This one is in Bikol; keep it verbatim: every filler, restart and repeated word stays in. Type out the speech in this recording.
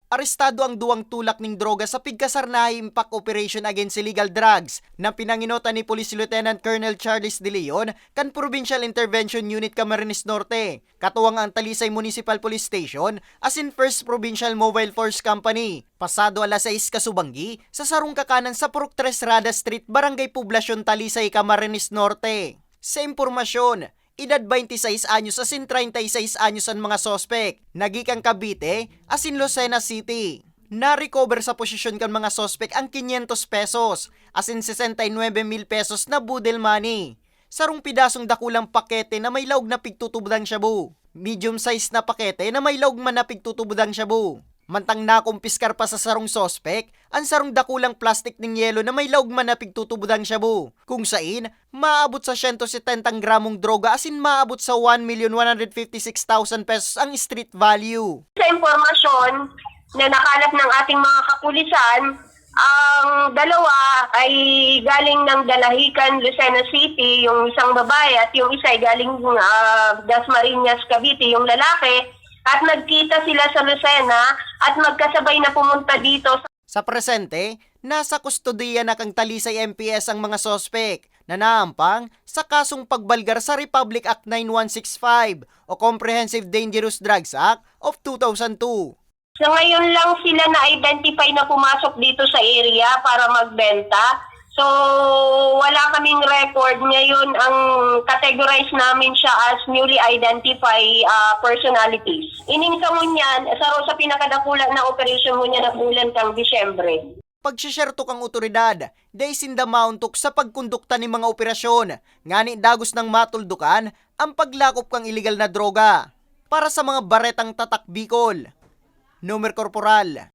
Arestado ang duwang tulak ning droga sa pigkasarnahay impact operation against illegal drugs na pinanginotan ni Police Lieutenant Colonel Charles De Leon kan Provincial Intervention Unit Camarines Norte, katuwang ang Talisay Municipal Police Station asin First Provincial Mobile Force Company, pasado alas sais kasubanggi sa sarong kakanan sa Purok Tres Rada Street, Barangay Poblacion, Talisay, Camarines Norte. Sa impormasyon, edad twenty-seis anyos asin treinta y seis anyos an mga suspek, na gikang Cavite asin Lucena City. Na-recover sa posisyon kan mga suspek ang quinientos pesos asin sesenta y nuebe mil pesos na boodle money, sarong pidasong dakulang pakete na may laog na pigtutubodang shabu, medium size na pakete na may laog man na pigtutubodang shabu. Mantang nakumpiskar pa sa sarong suspek an sarong dakulang plastik nin yelo na may laog man na pigtutubodang shabu, kung sain maabot sa siyento setenta gramong droga asin maabot sa one million one hundred fifty six thousand pesos ang street value. Sa impormasyon na nakalap ng ating mga kapulisan, ang dalawa ay galing ng Dalahican, Lucena City, yung isang babae, at yung isa ay galing uh, Dasmariñas, Cavite, yung lalaki, at nagkita sila sa Lucena at magkasabay na pumunta dito. Sa presente, nasa kustodiya na kan Talisay M P S ang mga suspek na naampang sa kasong pagbalgar sa Republic Act nine one six five o Comprehensive Dangerous Drugs Act of two thousand two. Sa ngayon lang sila na-identify na pumasok dito sa area para magbenta. So, wala kaming record. Ngayon, ang categorize namin siya as newly identified uh, personalities. Ining sa ngunyan, sa, sa pinakadakula na operation ngunyan na bulan kang Disyembre. Pagsisyerto kan otoridad, dai sinda maontok sa pagkondukta nin mga operasyon ngani dagos nang matuldukan ang paglakop kan iligal na droga. Para sa mga baretang Tatak Bicol, Nomer Corporal.